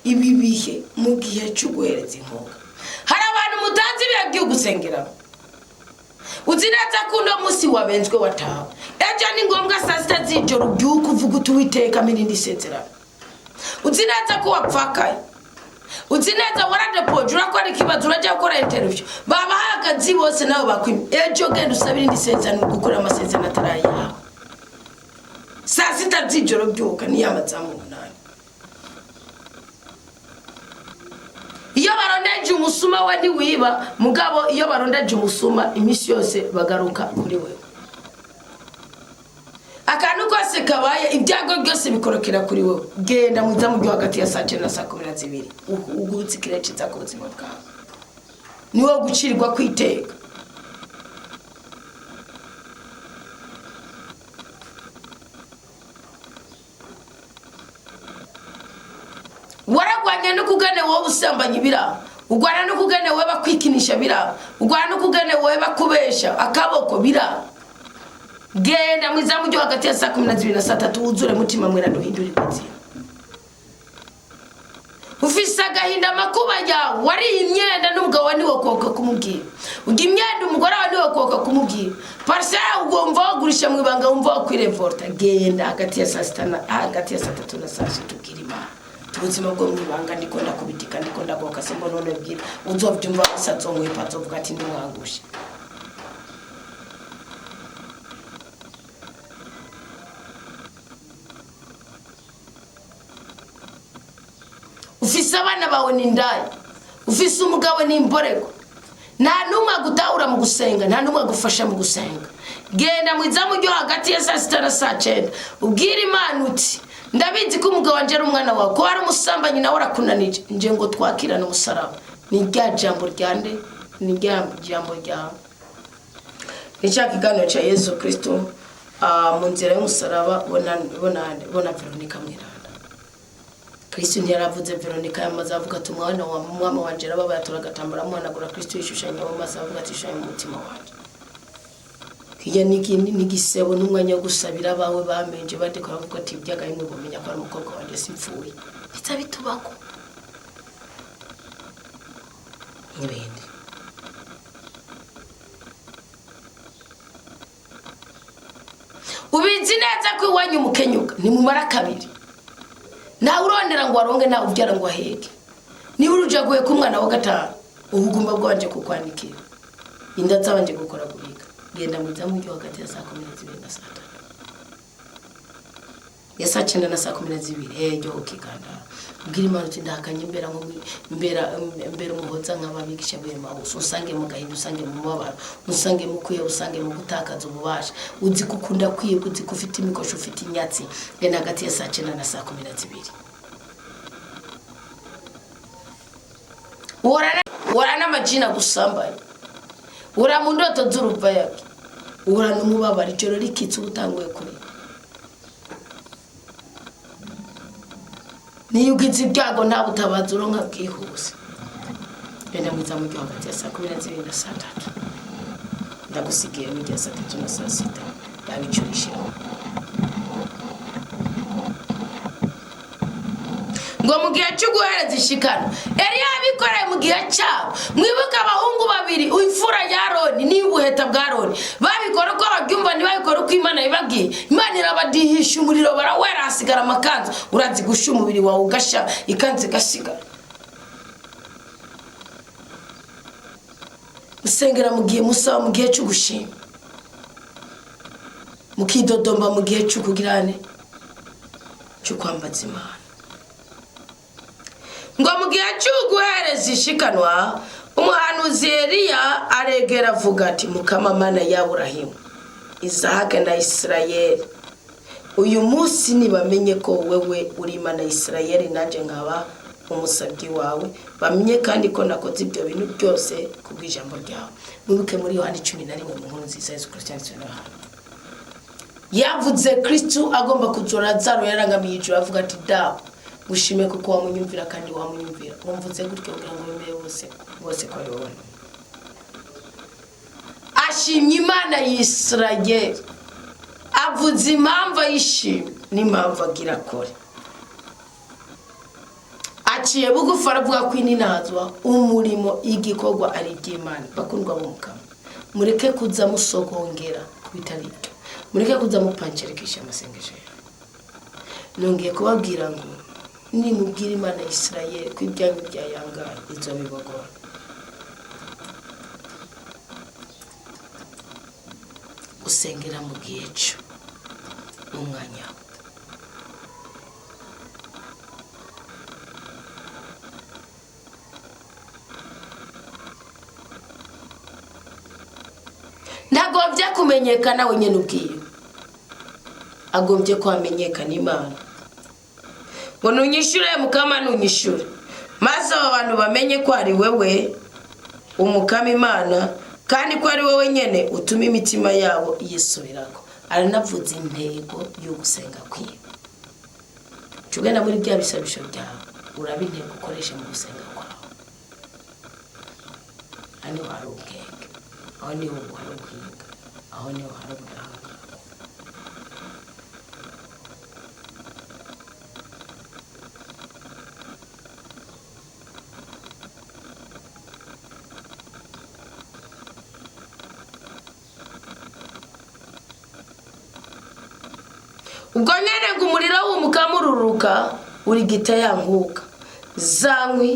Ibi bihe mu gihe cyo guhereza inkunga. Hari abantu mutazi ibihe gusengeramo. Uzi neza ko uno munsi wabenzwe watawe. Ejo ni ngombwa saa sita z'ijoro ubyuke uvuga uti Uwiteka mpa irindi sezerano. Uzi neza ko wapfakaye. Uzi neza waradepoje, urakora ikibazo, urajya gukora interview, babahaye akazi bose nawe bakwimye. Ejo genda usabire irindi sezerano, gukora amasezerano atari ayawe. Saa sita z'ijoro byuka niyo amazamu 8. Iyo barondeje umusuma we ntiwiba, mugabo iyo barondeje umusuma iminsi yose bagaruka kuri wewe. Akantu kose kabaye, ibyago byose bikorokera kuri wewe. Genda mu izamu ryo hagati ya saa 9 na saa 12, ugurutse ikirere ciza ku buzima bwawe. Ni wowe gucirwa kwiteka. Waragwanye no kugane wowe usambanya ibiraba, ugwana no kugane wowe bakwikinisha biraba, ugwana no kugane wowe bakubesha akaboko biraba. Genda mu izamu ryo hagati ya saa 12 na saa 3, wuzure mutima mwera duhindure ubuzima. Ufise agahinda amakuba yawe, wariye imyenda n'umugabo wawe ntiwokoka kumubwira, urya imyenda umugore wawe ntiwokoka kumubwira, parcelle ugomba wagurisha mu ibanga wumva wakwirevolta. Genda hagati ya saa sita na hagati ya saa 3 na saa 6 ubwira Imana. Ubuzima bwo mu ibanga ndiko ndakubitika, ndiko ndagoka, simba none bwira uzovyumva wese azonkwepa, azovuga ati ndimwangushe. Ufise abana bawe ni indaya, ufise umugabo ni imborego, nta n'umwe agutahura mu gusenga, nta n'umwe agufasha mu gusenga. Genda mu izamu ryo hagati ya saa 6 na saa 9, ubwire Imana uti ndabizi ko umugabo wanje ari umwana wawe, ko ari umusambanyi nawe arakunanije, nje ngo twakirane umusaraba. Ni rya jambo rya nde? Ni rya jambo ryawe. Ni cya kiganiro cya Yesu Kristo, mu nzira y'umusaraba, bona Veronica Mweranda. Kristo ntiyaravuze Veronica yamaze avuga ati umwana wa mwama wanje arababaye, atora agatambara amuhanagura. Kristo yishushanya mu maso avuga ati shushanya mu mutima wanje. Kijya n'igisebo n'umwanya wo gusabira abawe bamenje badekora bavuga ati ibyaga bimwe bumenya ko ari umukobwa wanje simpfuye. Biza bitubako. N'ibindi. Ubizi neza ko iwanyu mukenyuka nimumara kabiri. Ntawe urondera ngo aronge, ntawe ubyara ngo aheke. Niba urujaguye ku mwana wa 5, ubugumba bwabanje kukwanikira. Inda zabanje gukoragurika. Genda mu izamu ryo hagati ya saa 12 na saa 3. Ya saa 9 na saa 12, ryo ukiganda. Ubwira Imana uti ndahakanye mbera nko mbera, mbera umuhoza nk'ababigisha b'Emawusi. Usange mu gahinda, usange mu mubabaro, usange mu kwiheba, usange mu gutakaza ububasha. Uzi ko ukunda kwiheba, uzi ko ufite imikosho, ufite inyatsi. Genda hagati ya saa 9 na saa 12. Uhorana n'amajina gusambanya. Uhora mu ndoto z'uruvayage. Uhorana n'umubabaro, ijoro rikitse uba utanguye kurira. Niyo ugize ibyago nta butabazi uronka bwihuse. Genda mu izamu ryo hagati ya saa 12 na saa 3. Ndagusigiye mu gihe saa 3 na saa 6 ndabicurishira. Ngo mu gihe cyo guhereza ishikano, Eliya yabikoreye mu gihe cyabo. Mwibuke abahungu babiri, imfura ya Aroni n'ubuheta bwa Aroni, babikora uko babyumva, ntibabikora uko Imana ibabwiye. Imana irabadihisha umuriro, barawera, hasigara amakanzu. Urazi gusha umubiri wawe ugasha, ikanzu igasigara. Usengera mu gihe musaba, mu gihe cyo gushima, mukidodomba mu gihe cyo kugirane, cyo kwambaza Imana. Ngo mu gihe cyo guhereza ishikanwa, umuhanuzi Eliya aregera avuga ati Mukama Mana ya Aburahimu, Isahaka na Isirayeli, uyu munsi nibamenye ko wewe uri Imana ya Isirayeli, nanjye nkaba umusabyi wawe, bamenye kandi ko nakoze ibyo bintu byose kubw'ijambo ryawe. Mwibuke muri Yohana 11 mu nkuru nziza Yesu Kristo yanditswe na Yohana. Yavuze Kristo agomba kuzura Lazaro, yarangamiye ijuru avuga ati Dawe, Gushime kuko wamunyumvira kandi wamunyumvira. Wumvutse gutyo kugira ngo bemere bose bose ko ari wowe. Ashimye Imana y'Isirayeli, avuze impamvu ayishimye n'impamvu agira akore. Aciye bugufi, aravuga ko ininazwa umurimo igikorwa ari iby'Imana. Bakundwa b'Umukama, mureke kuza musogongera ku bitari byo, mureke kuza mupancerekesha amasengesho yawe. Nongeye kubabwira ngo nimubwira Imana ya Isirayeli ko ibyanyu byayangaye, izo bibagora. Usengera mu gihe cyo mu mwanya we. Ntagombye kumenyekana wenyine ubwiwe, agombye ko hamenyekana Imana. Ngo nunyishyure, Mukama, nunyishyure, maze aba bantu bamenye ko ari wewe Umukama Imana, kandi ko ari wowe nyine utuma imitima yabo yisubirako. Aranavuze intego yo gusenga kwiwe. Jya ugenda muri bya bisabisho byawe, uraba intego ukoresha mu gusenga kwawe. Hano hari ubwenge, aho niho hari ubuhinga, aho niho hari ubudahangarwa. Ubwo nyine ngo umuriro w'Umukama ururuka urigita ya nkuka, za nkwi,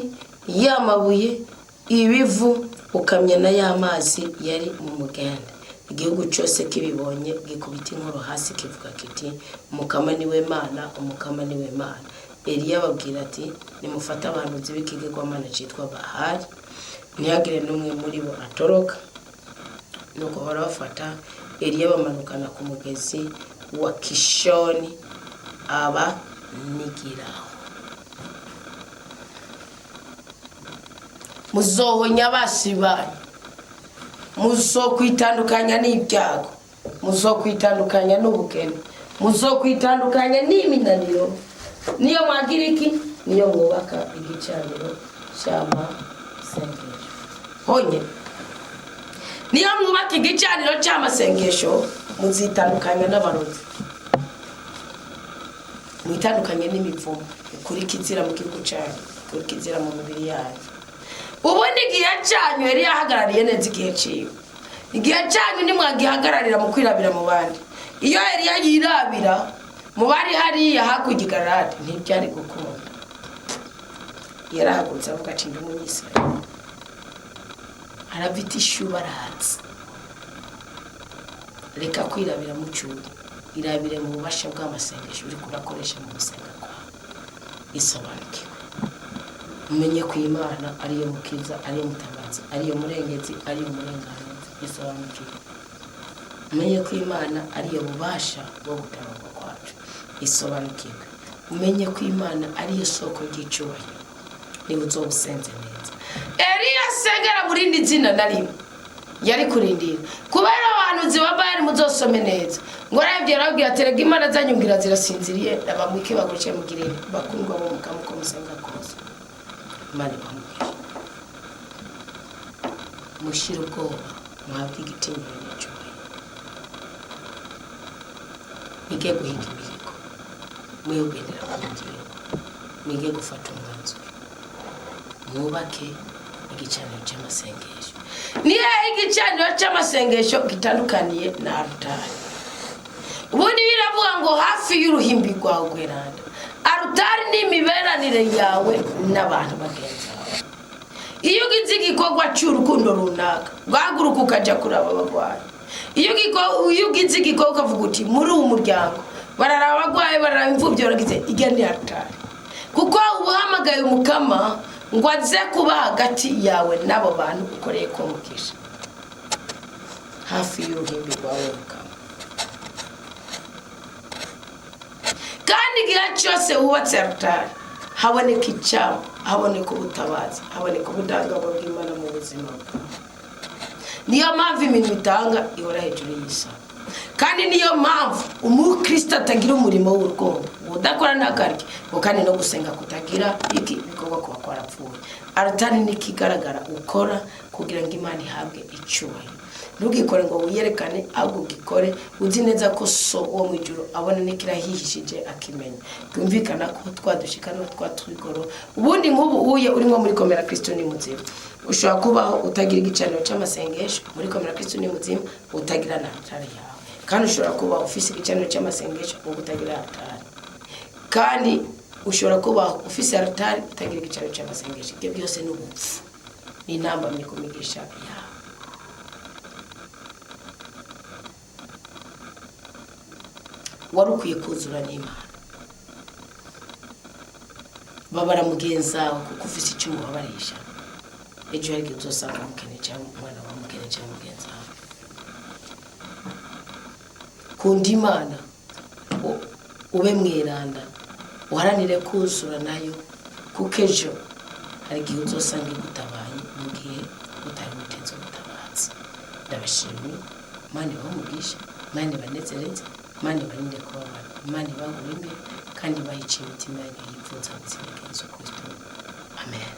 ya mabuye, ibivu, ukamya na ya mazi yari mu mugende. Igihugu cyose kibibonye gikubita inkoro hasi, kivuga kiti: "Umukama niwe Mana, Umukama niwe Mana." Eliya ababwira ati: "Nimufate abahanuzi b'ikigirwamana cyitwa Bahari, ntihagire n'umwe muri bo atoroka." Nuko barabafata, Eliya bamanukana ku mugezi wa Kishoni, aba nigiraho. Muzohonya abasi banyu, muzokwitandukanya n'ibyago, muzokwitandukanya n'ubukene, muzokwitandukanya n'iminaniro, niyo mwagira iki, niyo mwubaka igicaniro cy'amasengesho honyine. Niyo mwubaka igicaniro cy'amasengesho, muzitandukanya n'abarozi, mwitandukanye n'imivumo, ukuri kizira mu gihugu cyanyu, ukuri kizira mu mibiri yanyu. Ubundi igihe cyanyu yari yahagarariye neza igihe ciwe. Igihe cyanyu nimwagihagararira mu kwirabira mu bandi. Iyo Eliya yirabira mu bari hariya hakurya i Galadi, ntibyari gukunda. Yarahagurutse avuga ati: "Ndi Umunyisirayeli." Arafite ishuba, arahatse. Reka kwirabira mu cyuri, irabire mu bubasha bw'amasengesho uri kurakoresha mu gusenga kwawe. Isobanukiwe, umenye ko Imana ariyo mukiza, ariyo mutabazi, ariyo murengezi, ariyo murenganzi. Isobanukiwe, umenye ko Imana ariyo bubasha bwo gutabarwa kwacu. Isobanukiwe, umenye ko Imana ariyo soko ry'icyubahiro niba uzoba usenze neza. Eliya asengera mu rindi zina na rimwe yari kurindira kubera abahanuzi ba Bayali. Muzosome neza ngo arabye, arababwira ati: "Rega imana zanyu ngira zirasinziriye, abamwike baguce mugirire." Bakundwa bo Mukama, uko musenga kose, Imana ibamugisha. Mushire ubwoba, muhabwe igitinyiro n'icyubahiro. Mwige guhiga imihigo, mwige kugendera ku ngingo, mwige gufata umwanzuro, mwubake igicaniro cy'amasengesho. Ni hehe igicaniro cy'amasengesho gitandukaniye na arutari? Ubundi biravuga ngo hafi y'uruhimbi rwawe rweranda. Arutari ni imiberanire yawe n'abantu bagenzi bawe. Iyo ugize igikorwa cy'urukundo runaka, guhaguruka ukajya kuraba abarwayi, iyo ugize igikorwa ukavuga uti: "Muri uwo muryango bararaba abarwayi, bararaba imfubyi," baragize ijya ni arutari, kuko uba uhamagaye Umukama ngo aze kuba hagati yawe n'abo bantu ukoreye ko mugisha hafi y'uruhimbi rwawe Mukama. Kandi igihe cyose wubatse arutari, haboneka icyama, haboneka ubutabazi, haboneka ubudahangarwa bw'Imana mu buzima bwawe. Niyo mpamvu iminwa itanga ihora hejuru y'isano. Kandi niyo mpamvu umukristo atagira umurimo w'urukundo, udakora ntakarye ngo, kandi no gusenga kutagira iki ibikorwa kuba kwarapfuye. Aritari n'ikigaragara ukora kugira ngo Imana ihabwe icyubahiro. Ntugikore ngo wiyerekane, ahubwo ugikore uzi neza ko So wo mu ijuru abona n'ikirahihishije akimenya. Byumvikana ko twadushikanwa twatwigoro. Ubundi nk'ubu uye uri nko muri Komera Kristo ni muzima, ushobora kubaho utagira igicaniro cy'amasengesho. Muri Komera Kristo ni muzima utagira na altari yawe, kandi ushobora kuba ufise igicaniro cy'amasengesho ubu utagira altari, kandi ushobora kuba ufise altari utagira igicaniro cy'amasengesho. Ibyo byose ni ubupfu, ni intambamyi ku migisha yawe. Wari ukwiye kuzura n'Imana. Babara mugenzi wawe kuko ufise icyo umubabarisha. Ejo hari igihe uzosanga umukene cyangwa umwana wawe umukene cyangwa mugenzi wawe. Kunda Imana, ube mweranda, uharanire kuzura nayo, kuko ejo hari igihe uzosanga igutabaye mu gihe utari witeze ubutabazi. Ndabashimiye. Imana ibahe umugisha, Imana ibanezereze, Imana ibarinde kubabara, Imana ibagure imbere kandi ibahe iciye imitima yanyu yifuza mu izina rya Yesu Kristo, amen.